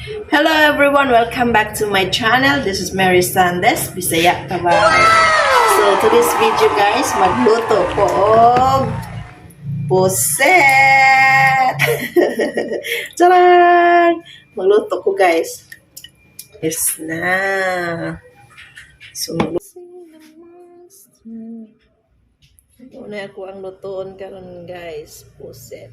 Hello everyone, welcome back to my channel. This is Mary Sandes, Bisaya Tabay. So to this video, guys, magluto ko og puset. Charan! Magluto ko, guys. Yes na. So magluto. Una ako ang lutoon karon, guys, puset.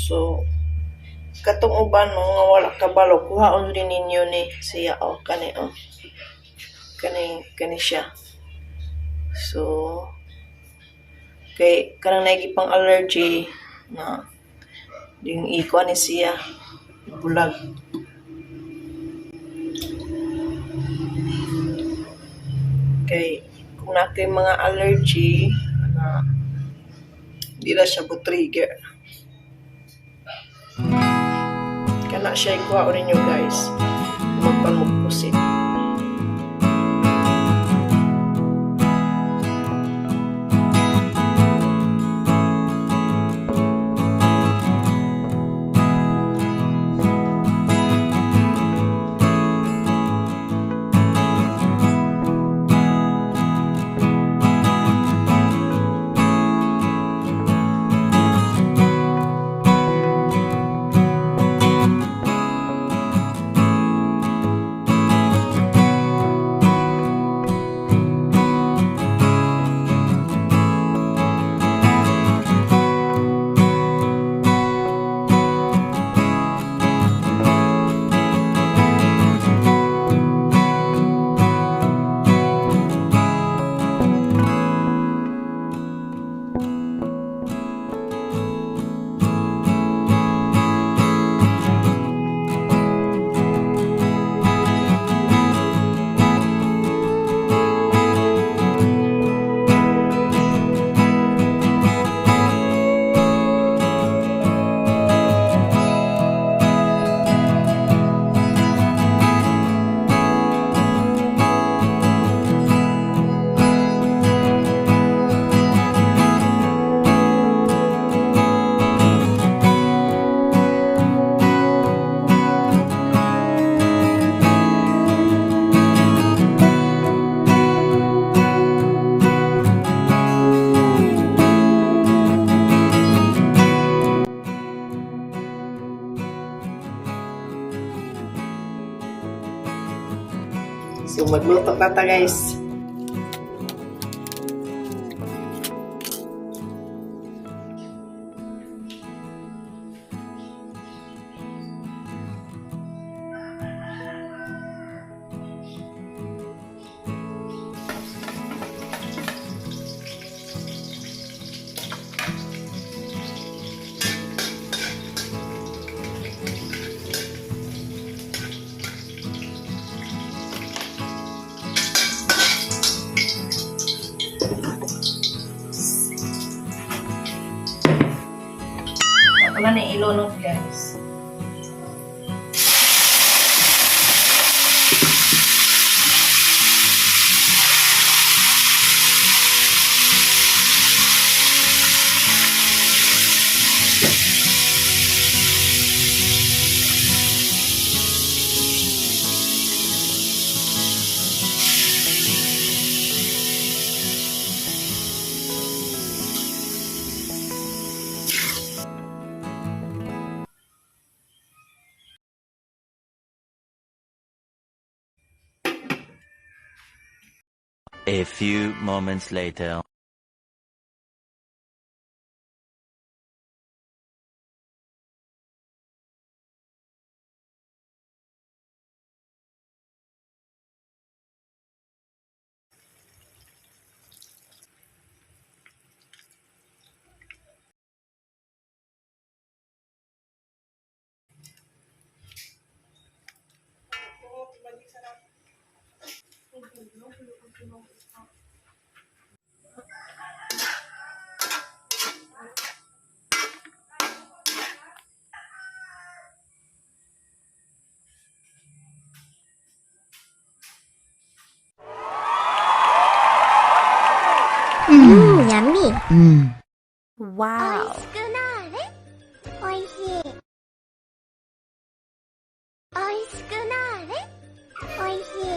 So, katong uban mo nga wala kabalo, kuhaon rin ninyo ni siya o kani o. Kani kani siya. So, kay kanang naigi pang allergy na yung iko ni siya bulag. Kay kung naa kay mga allergy na di na siya mo trigger. Kana siya ikuha ninyo, guys. Magpanmugpusit. So magluto ta ta, guys. Ako na ni ilunod, guys. A few moments later. Yummy. Wow. おいしくなーれ。おいしい。おいしくなーれ。おいしい。